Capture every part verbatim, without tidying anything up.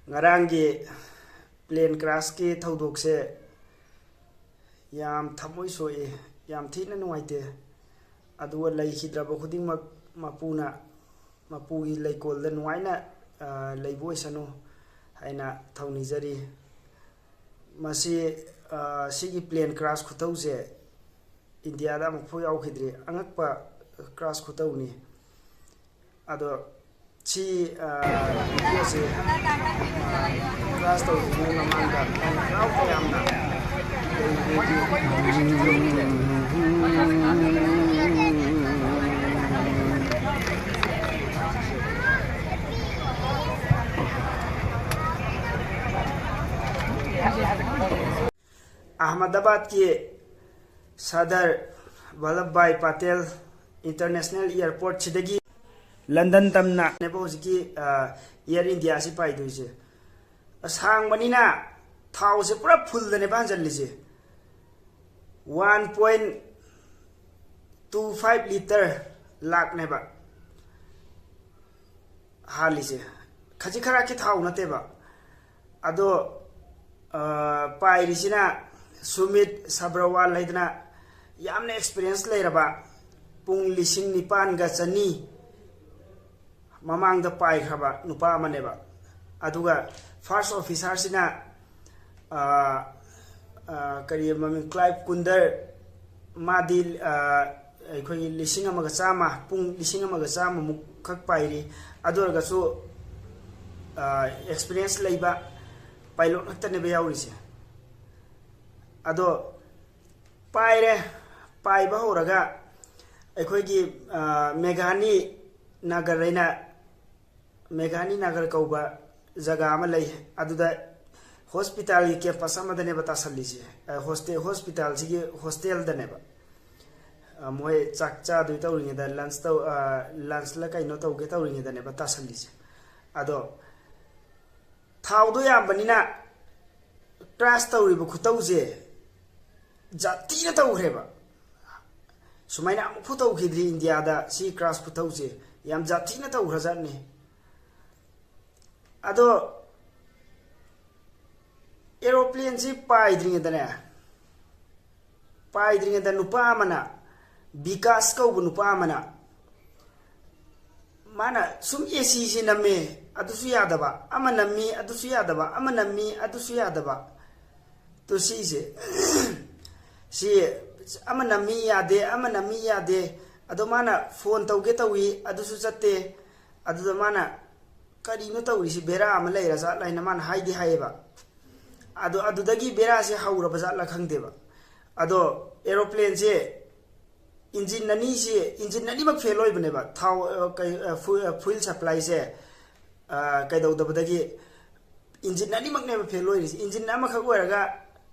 ꯉꯔꯥꯡꯒꯤ plane crashꯀꯤ ꯊꯧꯗꯣꯛꯁꯦ ꯌꯥꯝ ꯊꯃꯣꯏ ꯁꯣꯛꯏ, ꯌꯥꯝ ꯊꯤꯅ ꯅꯨꯡꯉꯥꯏꯇꯦ꯫ ꯑꯗꯨꯒ ꯂꯩꯈꯤꯗ꯭ꯔꯕ ꯈꯨꯗꯤꯡꯃꯛ ꯃꯄꯨꯅ, ꯃꯄꯨꯒꯤ ꯂꯩꯀꯣꯜꯗ ꯅꯨꯡꯉꯥꯏꯅ, ꯑ, ꯂꯩꯕ ꯑꯣꯏꯁꯅꯨ ꯍꯥꯏꯅ ꯊꯧꯅꯤꯖꯔꯤ꯫ ꯃꯁꯤ, ꯑ, ꯁꯤꯒꯤ plane crash ꯈꯨꯇꯧꯁꯦ ꯏꯟꯗꯤꯌꯥꯗ ꯑꯃꯨꯛꯐꯥꯎ ꯌꯥꯎꯈꯤꯗ꯭ꯔꯤ꯫ ꯑꯉꯛꯄ crash ꯈꯨꯇꯧꯅꯤ꯫ ꯑꯗꯣ ꯁꯤ, ꯑ, videoꯁꯦ crash ꯇꯧꯗ꯭ꯔꯤꯉꯩ ꯃꯃꯥꯡꯗ ꯍꯔꯥꯎ ꯇꯌꯥꯝꯅ ꯂꯩꯔꯤꯉꯩꯒꯤ ꯑꯍꯃꯗꯥꯕꯥꯗꯀꯤ ꯁꯔꯗꯥꯔ ꯚꯜꯂꯚꯚꯥꯏ ꯄꯇꯦꯜ International Airportꯁꯤꯗꯒꯤ ꯂꯟꯗꯟ ꯇꯝꯅꯅꯦꯕ ꯍꯧꯖꯤꯛꯀꯤ, ꯑ, Air Indiaꯁꯤ ꯄꯥꯏꯗꯣꯏꯁꯦ꯫ ꯑꯁꯥꯡꯕꯅꯤꯅ ꯊꯥꯎꯁꯦ ꯄꯨꯔꯥ fullꯗꯅꯦꯕ ꯍꯥꯟꯖꯜꯂꯤꯁꯦ꯫ One point two five litre ꯂꯥꯛꯅꯦꯕ ꯍꯥꯜꯂꯤꯁꯦ꯫ ꯈꯖꯤꯛ ꯈꯔꯥꯛꯀꯤ ꯊꯥꯎ ꯅꯠꯇꯦꯕ꯫ ꯑꯗꯣ, ꯑ, ꯄꯥꯏꯔꯤꯁꯤꯅ ꯁꯨꯃꯤꯠ ꯁꯕ꯭ꯔꯋꯥꯜ ꯍꯥꯏꯗꯅ ꯌꯥꯝꯅ experience ꯂꯩꯔꯕ, ꯄꯨꯡ ꯂꯤꯁꯤꯡ ꯅꯤꯄꯥꯟꯒ ꯆꯅꯤ ꯃꯃꯥꯡꯗ ꯄꯥꯏꯈ꯭ꯔꯕ ꯅꯨꯄꯥ ꯑꯃꯅꯦꯕ꯫ ꯑꯗꯨꯒ first officerꯁꯤꯅ, ꯑ, ꯑ, ꯀꯔꯤ ꯃꯃꯤꯡ, ꯀ꯭ꯂꯥꯏꯚ ꯀꯨꯟꯗꯔ, ꯃꯥꯗꯤ, ꯑ, ꯑꯩꯈꯣꯏꯒꯤ ꯂꯤꯁꯤꯡ ꯑꯃꯒ ꯆꯥꯝꯃ, ꯄꯨꯡ ꯂꯤꯁꯤꯡ ꯑꯃꯒ ꯆꯥꯝꯃꯃꯨꯛ ꯈꯛ ꯄꯥꯏꯔꯤ꯫ ꯑꯗꯨ ꯑꯣꯏꯔꯒꯁꯨ, ꯑ, experience ꯂꯩꯕ pilot ꯉꯥꯛꯇꯅꯦꯕ ꯌꯥꯎꯔꯤꯁꯦ꯫ ꯑꯗꯣ ꯄꯥꯏꯔꯦ, ꯄꯥꯏꯕ ꯍꯧꯔꯒ ꯑꯩꯈꯣꯏꯒꯤ, ꯑ, ꯃꯦꯘꯥꯅꯤ ꯅꯒꯔ ꯍꯥꯏꯅ, ꯃꯦꯘꯥꯅꯤ ꯅꯒꯔ ꯀꯧꯕ ꯖꯒꯥ ꯑꯃ ꯂꯩ꯫ ꯑꯗꯨꯗ hospitalꯒꯤ campus ꯑꯃꯗꯅꯦꯕ ꯇꯥꯁꯜꯂꯤꯁꯦ꯫ ꯑ, hostel, hospitalꯁꯤꯒꯤ hostelꯗꯅꯦꯕ꯫ ꯑ, ꯃꯣꯏ ꯆꯥꯛ ꯆꯥꯗꯣꯏ ꯇꯧꯔꯤꯉꯩꯗ, lunch ꯇꯧ-, ꯑ, lunchꯂ ꯀꯩꯅꯣ ꯇꯧꯒꯦ ꯇꯧꯔꯤꯉꯩꯗꯅꯦꯕ ꯇꯥꯁꯜꯂꯤꯁꯦ꯫ ꯑꯗꯣ ꯊꯥꯎꯗꯣ ꯌꯥꯝꯕꯅꯤꯅ crash ꯇꯧꯔꯤꯕ ꯈꯨꯇꯧꯁꯦ ꯖꯥꯠ ꯊꯤꯅ ꯇꯧꯈ꯭ꯔꯦꯕ꯫ ꯁꯨꯃꯥꯏꯅ ꯑꯃꯨꯛꯐꯥꯎ ꯇꯧꯈꯤꯗ꯭ꯔꯤ ꯏꯟꯗꯤꯌꯥꯗ ꯁꯤ crash ꯈꯨꯇꯧꯁꯦ꯫ ꯌꯥꯝ ꯖꯥꯠ ꯊꯤꯅ ꯇꯧꯈ꯭ꯔꯖꯥꯠꯅꯤ꯫ ꯑꯗꯣ ꯁꯤ ꯄꯥꯏꯗ꯭ꯔꯤꯉꯩꯗꯅꯦ, ꯄꯥꯏꯗ꯭ꯔꯤꯉꯩꯗ ꯅꯨꯄꯥ ꯑꯃꯅ, ꯕꯤꯀꯥꯁ ꯀꯧꯕ ꯅꯨꯄꯥ ꯑꯃꯅ, ꯃꯥꯅ ꯁꯨꯝ ꯑꯦ ꯁꯤꯁꯦ ꯅꯝꯃꯦ, ꯑꯗꯨꯁꯨ ꯌꯥꯗꯕ, ꯑꯃ ꯅꯝꯃꯤ, ꯑꯗꯨꯁꯨ ꯌꯥꯗꯕ, ꯑꯃ ꯅꯝꯃꯤ, ꯑꯗꯨꯁꯨ ꯌꯥꯗꯕ꯫ ꯇꯨ ꯁꯤꯁꯦ, ꯁꯤ ꯑꯃ ꯅꯝꯃꯤ ꯌꯥꯗꯦ, ꯑꯃ ꯅꯝꯃꯤ ꯌꯥꯗꯦ꯫ ꯑꯗꯣ ꯃꯥꯅ ꯐꯣꯟ ꯇꯧꯒꯦ ꯇꯧꯏ, ꯑꯗꯨꯁꯨ ꯆꯠꯇꯦ꯫ ꯑꯗꯨꯗ ꯃꯥꯅ, "ꯀꯔꯤꯅꯣ ꯇꯧꯔꯤꯁꯤ, ꯕꯦꯔꯥ ꯑꯃ ꯂꯩꯔ ꯖꯥꯠꯂ?" ꯍꯥꯏꯅ ꯃꯥꯅ ꯍꯥꯏꯗꯤ ꯍꯥꯏꯌꯦꯕ꯫ ꯑꯗꯣ ꯑꯗꯨꯗꯒꯤ ꯕꯦꯔꯥꯁꯦ ꯍꯧꯔꯕ ꯖꯥꯠꯂ ꯈꯪꯗꯦꯕ꯫ ꯑꯗꯣ ꯑꯦꯔꯣꯄ꯭ꯂꯦꯟꯁꯦ ꯏꯟꯖꯤꯟ ꯑꯅꯤꯁꯤ, ꯏꯟꯖꯤꯟ ꯑꯅꯤꯃꯛ ꯐꯦꯜ ꯑꯣꯏꯕꯅꯦꯕ꯫ ꯊꯥꯎ, ꯑ, ꯀꯩ, ꯑ, ꯐꯨ-, ꯑ, ꯐꯨꯏꯜ ꯁꯄ꯭ꯂꯥꯏꯁꯦ, ꯑ, ꯀꯩꯗꯧꯗꯕꯗꯒꯤ ꯏꯟꯖꯤꯟ ꯑꯅꯤꯃꯛꯅꯦꯕ ꯐꯦꯜ ꯑꯣꯏꯔꯤꯁꯦ꯫ ꯏꯟꯖꯤꯟ ꯑꯃꯈꯛ ꯑꯣꯏꯔꯒ,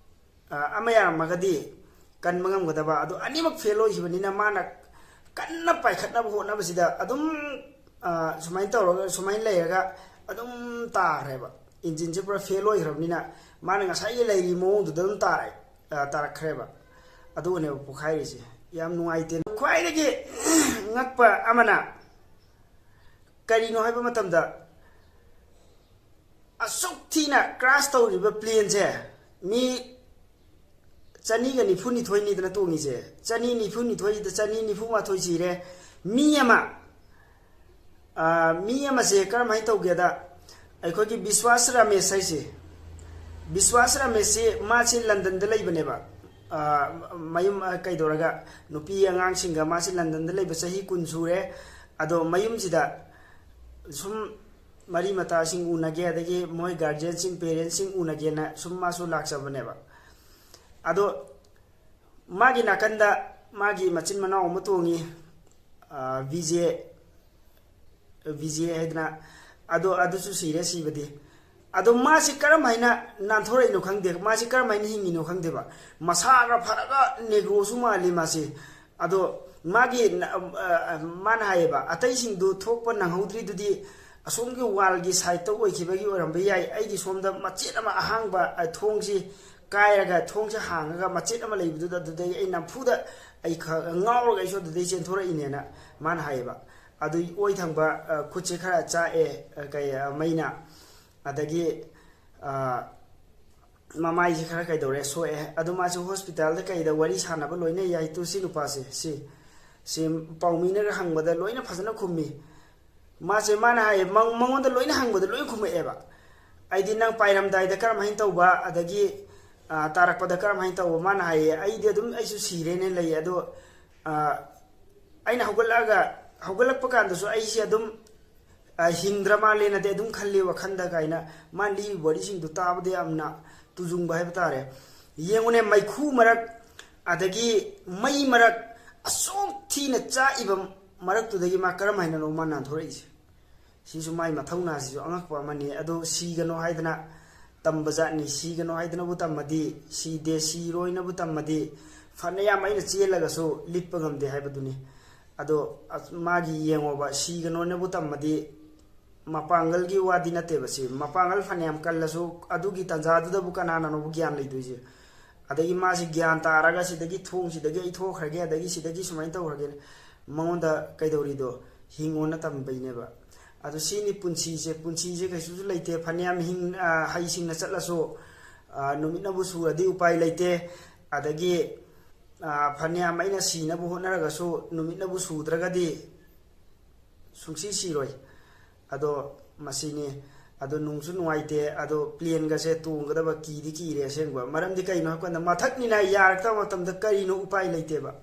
ꯑ, ꯑꯃ ꯌꯥꯔꯝꯃꯒꯗꯤ ꯀꯟꯕ ꯉꯝꯒꯗꯕ꯫ ꯑꯗꯣ ꯑꯅꯤꯃꯛ ꯐꯦꯜ ꯑꯣꯏꯈꯤꯕꯅꯤꯅ ꯃꯥꯅ ꯀꯟꯅ ꯄꯥꯏꯈꯠꯅꯕ ꯍꯣꯠꯅꯕꯁꯤꯗ ꯑꯗꯨꯝ, ꯑ, ꯁꯨꯃꯥꯏꯅ ꯇꯧꯔꯒ, ꯁꯨꯃꯥꯏꯅ ꯂꯩꯔꯒ ꯑꯗꯨꯝ ꯇꯥꯈ꯭ꯔꯦꯕ꯫ ꯏꯟꯖꯤꯟꯁꯦ ꯄꯨꯔꯥ ꯐꯦꯜ ꯑꯣꯏꯈ꯭ꯔꯕꯅꯤꯅ ꯃꯥꯅ ꯉꯁꯥꯏꯒꯤ ꯂꯩꯔꯤ ꯃꯑꯣꯡꯗꯨꯗ ꯑꯗꯨꯝ ꯇꯥꯔꯛꯑꯦ, ꯑ, ꯇꯥꯔꯛꯈ꯭ꯔꯦꯕ꯫ ꯑꯗꯨꯒꯅꯦꯕ ꯄꯣꯛꯈꯥꯏꯔꯤꯁꯦ꯫ ꯌꯥꯝ ꯅꯨꯡꯉꯥꯏꯇꯦ꯫ ꯈ꯭ꯋꯥꯏꯗꯒꯤ ꯉꯛꯄ ꯑꯃꯅ ꯀꯔꯤꯅꯣ ꯍꯥꯏꯕ ꯃꯇꯝꯗ, ꯑꯁꯨꯛ ꯊꯤꯅ ꯀ꯭ꯔꯥꯁ ꯇꯧꯔꯤꯕ ꯄ꯭ꯂꯦꯟꯁꯦ ꯃꯤ ꯆꯅꯤꯒ ꯅꯤꯐꯨ ꯅꯤꯊꯣꯏꯅꯤꯗꯅ ꯇꯣꯡꯉꯤꯁꯦ꯫ ꯆꯅꯤ ꯅꯤꯐꯨ ꯅꯤꯊꯣꯏꯁꯤꯗ ꯆꯅꯤ ꯅꯤꯐꯨ ꯃꯥꯊꯣꯏ ꯁꯤꯔꯦ꯫ ꯃꯤ ꯑꯃ, ꯑ, ꯃꯤ ꯑꯃꯁꯦ ꯀꯔꯝꯍꯥꯏꯅ ꯇꯧꯒꯦꯗ, ꯑꯩꯈꯣꯏꯒꯤ ꯕꯤꯁ꯭ꯋꯥꯁ ꯔꯥꯃꯦꯁ ꯍꯥꯏꯁꯦ, ꯕꯤꯁ꯭ꯋꯥꯁ ꯔꯥꯃꯦꯁꯁꯤ ꯃꯥꯁꯤ ꯂꯟꯗꯟꯗ ꯂꯩꯕꯅꯦꯕ꯫ ꯑ, ꯃꯌꯨꯝ, ꯑ, ꯀꯩꯗꯧꯔꯒ ꯅꯨꯄꯤ ꯑꯉꯥꯡꯁꯤꯡꯒ ꯃꯥꯁꯤ ꯂꯟꯗꯟꯗ ꯂꯩꯕ ꯆꯍꯤ ꯀꯨꯟ ꯁꯨꯔꯦ꯫ ꯑꯗꯣ ꯃꯌꯨꯝꯁꯤꯗ ꯁꯨꯝ ꯃꯔꯤ ꯃꯇꯥꯁꯤꯡ ꯎꯅꯒꯦ, ꯑꯗꯒꯤ ꯃꯣꯏ ꯒꯥꯔꯖꯤꯌꯟꯁꯤꯡ, ꯄꯦꯔꯦꯟꯁꯁꯤꯡ ꯎꯅꯒꯦꯅ ꯁꯨꯝ ꯃꯥꯁꯨ ꯂꯥꯛꯆꯕꯅꯦꯕ꯫ ꯑꯗꯣ ꯃꯥꯒꯤ ꯅꯥꯀꯟꯗ ꯃꯥꯒꯤ ꯃꯆꯤꯟ ꯃꯅꯥꯎ ꯑꯃ ꯇꯣꯡꯉꯤ, ꯑ, ꯕꯤ ꯖꯦ, ꯕꯤ ꯖꯦ ꯍꯥꯏꯗꯅ꯫ ꯑꯗꯣ ꯑꯗꯨꯁꯨ ꯁꯤꯔꯦ ꯁꯤꯕꯗꯤ꯫ ꯑꯗꯣ ꯃꯥꯁꯤ ꯀꯔꯝ ꯍꯥꯏꯅ ꯅꯥꯟꯊꯣꯔꯛꯏꯅꯣ ꯈꯪꯗꯦ, ꯃꯥꯁꯤ ꯀꯔꯝ ꯍꯥꯏꯅ ꯍꯤꯡꯉꯤꯅꯣ ꯈꯪꯗꯦꯕ꯫ ꯃꯁꯥꯒ ꯐꯔꯒ ꯅꯦꯒ꯭ꯔꯣꯁꯨ ꯃꯥꯜꯂꯤ ꯃꯥꯁꯤ꯫ ꯑꯗꯣ ꯃꯥꯒꯤ ꯅ-, ꯑ, ꯑ, ꯃꯥꯅ ꯍꯥꯏꯌꯦꯕ, "ꯑꯇꯩꯁꯤꯡꯗꯨ ꯊꯣꯛꯄ ꯅꯪꯍꯧꯗ꯭ꯔꯤꯗꯨꯗꯤ ꯑꯁꯣꯝꯒꯤ ꯋꯥꯜꯒꯤ ꯁꯥꯏꯠꯇ ꯑꯣꯏꯈꯤꯕꯒꯤ ꯑꯣꯏꯔꯝꯕ ꯌꯥꯏ, ꯑꯩꯒꯤ ꯁꯣꯝꯗ ꯃꯆꯦꯠ ꯑꯃ ꯑꯍꯥꯡꯕ, ꯑ, ꯊꯣꯡꯁꯤ ꯀꯥꯏꯔꯒ ꯊꯣꯡꯁꯦ ꯍꯥꯡꯉꯒ ꯃꯆꯦꯠ ꯑꯃ ꯂꯩꯕꯗꯨꯗ, ꯑꯗꯨꯗꯩ ꯑꯩ ꯅꯝꯐꯨꯗ ꯑꯩ ꯈ-, ꯉꯥꯎꯔꯒ ꯑꯩꯁꯨ ꯑꯗꯨꯗꯩ ꯆꯦꯟꯊꯣꯔꯛꯏꯅꯦꯅ" ꯃꯥꯅ ꯍꯥꯏꯌꯦꯕ꯫ ꯑꯗꯨ ꯑꯣꯏ ꯊꯪꯕ, ꯑ, ꯈꯨꯠꯁꯦ ꯈꯔ ꯆꯥꯛꯑꯦ, ꯑ, ꯀꯩ, ꯑ, ꯃꯩꯅ꯫ ꯑꯗꯒꯤ, ꯑ, ꯃꯃꯥꯏꯁꯦ ꯈꯔ ꯀꯩꯗꯧꯔꯦ, ꯁꯣꯛꯑꯦ꯫ ꯑꯗꯨ ꯃꯥꯁꯦ ꯍꯣꯁꯄꯤꯇꯥꯜꯗ ꯀꯩꯗ ꯋꯥꯔꯤ ꯁꯥꯟꯅꯕ ꯂꯣꯏꯅ ꯌꯥꯏ꯫ ꯇꯨ ꯁꯤ ꯅꯨꯄꯥꯁꯦ, ꯁꯤ ꯁꯤ ꯄꯥꯎꯃꯤꯅꯒ ꯍꯪꯕꯗ ꯂꯣꯏꯅ ꯐꯖꯅ ꯈꯨꯝꯃꯤ꯫ ꯃꯥꯁꯦ, ꯃꯥꯅ ꯍꯥꯏꯌꯦ, ꯃꯉꯣꯟꯗ ꯂꯣꯏꯅ ꯍꯪꯕꯗ ꯂꯣꯏꯅ ꯈꯨꯝꯃꯛꯑꯦꯕ꯫ ꯑꯩꯗꯤ ꯅꯪ ꯄꯥꯏꯔꯝꯗꯥꯏꯗ ꯀꯔꯝꯍꯥꯏꯅ ꯇꯧꯕ, ꯑꯗꯒꯤ ꯇꯥꯔꯛꯄꯗ ꯀꯔꯝꯍꯥꯏꯅ ꯇꯧꯕ? ꯃꯥꯅ ꯍꯥꯏꯌꯦ, ꯑꯩꯗꯤ ꯑꯗꯨꯝ ꯑꯩꯁꯨ ꯁꯤꯔꯦꯅ ꯂꯩ꯫ ꯑꯗꯣ ꯑꯩꯅ ꯍꯧꯒꯠꯂꯛꯑꯒ, ꯍꯧꯒꯠꯂꯛꯄ ꯀꯥꯟꯗꯁꯨ ꯑꯩꯁꯦ ꯑꯗꯨꯝ ꯍꯤꯡꯗ꯭ꯔ ꯃꯥꯜꯂꯦꯅꯗꯤ ꯑꯗꯨꯝ ꯈꯜꯂꯤ ꯋꯥꯈꯟꯗ ꯀꯥꯏꯅ꯫ ꯃꯥꯅ ꯂꯤꯔꯤꯕ ꯋꯥꯔꯤꯁꯤꯡꯗꯣ ꯇꯥꯕꯗ ꯌꯥꯝꯅ ꯇꯨꯖꯨꯡꯕ ꯍꯥꯏꯕ ꯇꯥꯔꯦ꯫ ꯌꯦꯡꯉꯨꯅꯦ, ꯃꯩꯈꯨ ꯃꯔꯛ, ꯑꯗꯒꯤ ꯃꯩ ꯃꯔꯛ, ꯑꯁꯨꯛ ꯊꯤꯅ ꯆꯥꯛꯏꯕ ꯃꯔꯛꯇꯨꯗꯒꯤ ꯃꯥ ꯀꯔꯝ ꯍꯥꯏꯅꯅꯣ ꯃꯥ ꯅꯥꯟꯊꯣꯔꯛꯏꯁꯦ? ꯁꯤꯁꯨ ꯃꯥꯏ ꯃꯊꯧꯅꯥꯁꯤꯁꯨ ꯑꯉꯛꯄ ꯑꯃꯅꯤ꯫ ꯑꯗꯣ ꯁꯤꯒꯅꯣ ꯍꯥꯏꯗꯅ ꯇꯝꯕ ꯖꯥꯠꯅꯤ꯫ ꯁꯤꯒꯅꯣ ꯍꯥꯏꯗꯅꯕꯨ ꯇꯝꯃꯗꯤ, ꯁꯤꯗꯦ, ꯁꯤꯔꯣꯏꯅꯕꯨ ꯇꯝꯃꯗꯤ, ꯐꯅꯌꯥꯝ ꯑꯩꯅ ꯆꯦꯜꯂꯒꯁꯨ ꯂꯤꯠꯄ ꯉꯝꯗꯦ ꯍꯥꯏꯕꯗꯨꯅꯤ꯫ ꯑꯗꯣ ꯑꯁ, ꯃꯥꯒꯤ ꯌꯦꯡꯉꯣꯕ, ꯁꯤꯒꯅꯣꯅꯕꯨ ꯇꯝꯃꯗꯤ ꯃꯄꯥꯡꯒꯜꯒꯤ ꯋꯥꯗꯤ ꯅꯠꯇꯦꯕ꯫ ꯁꯤ ꯃꯄꯥꯡꯒꯜ ꯐꯅꯌꯥꯝ ꯀꯜꯂꯁꯨ ꯑꯗꯨꯒꯤ ꯇꯥꯟꯖꯥꯗꯨꯗꯕꯨ ꯀꯅꯥꯅꯅꯣꯕꯨ ꯒ꯭ꯌꯥꯟ ꯂꯩꯗꯣꯏꯁꯦ? ꯑꯗꯒꯤ ꯃꯥꯁꯤ ꯒ꯭ꯌꯥꯟ ꯇꯥꯔꯒ ꯁꯤꯗꯒꯤ, ꯊꯣꯡꯁꯤꯗꯒꯤ ꯑꯩ ꯊꯣꯛꯈ꯭ꯔꯒꯦ, ꯑꯗꯒꯤ ꯁꯤꯗꯒꯤ ꯁꯨꯃꯥꯏꯅ ꯇꯧꯈ꯭ꯔꯒꯦ, ꯃꯉꯣꯟꯗ ꯀꯩꯗꯧꯔꯤꯗꯣ? ꯍꯤꯡꯉꯣꯅ ꯇꯝꯕꯩꯅꯦꯕ꯫ ꯑꯗꯨ ꯁꯤꯅꯤ ꯄꯨꯟꯁꯤꯁꯦ꯫ ꯄꯨꯟꯁꯤꯁꯦ ꯀꯩꯁꯨꯁꯨ ꯂꯩꯇꯦ꯫ ꯐꯅꯌꯥꯝ ꯍꯤꯡ-, ꯑ, ꯍꯩꯁꯤꯡꯅ ꯆꯠꯂꯁꯨ, ꯑ, ꯅꯨꯃꯤꯠꯅꯕꯨ ꯁꯨꯔꯗꯤ ꯎꯄꯥꯏ ꯂꯩꯇꯦ꯫ ꯑꯗꯒꯤ, ꯑ, ꯐꯅꯌꯥꯝ ꯑꯩꯅ ꯁꯤꯅꯕ ꯍꯣꯠꯅꯔꯒꯁꯨ ꯅꯨꯃꯤꯠꯅꯕꯨ ꯁꯨꯗ꯭ꯔꯒꯗꯤ ꯁꯨꯡꯁꯤ ꯁꯤꯔꯣꯏ꯫ ꯑꯗꯣ ꯃꯁꯤꯅꯤ꯫ ꯑꯗꯣ ꯅꯨꯡꯁꯨ ꯅꯨꯡꯉꯥꯏꯇꯦ꯫ ꯑꯗꯣ ꯄ꯭ꯂꯦꯟꯒꯁꯦ ꯇꯣꯡꯒꯗꯕ ꯀꯤꯗꯤ ꯀꯤꯔꯦ ꯑꯁꯦꯡꯕ꯫ ꯃꯔꯝꯗꯤ ꯀꯩꯅꯣ ꯍꯥꯏꯕ ꯀꯥꯟꯗ ꯃꯊꯛꯅꯤꯅ ꯌꯥꯔꯛꯇꯕ ꯃꯇꯝꯗ ꯀꯔꯤꯅꯣ ꯎꯄꯥꯏ ꯂꯩꯇꯦꯕ꯫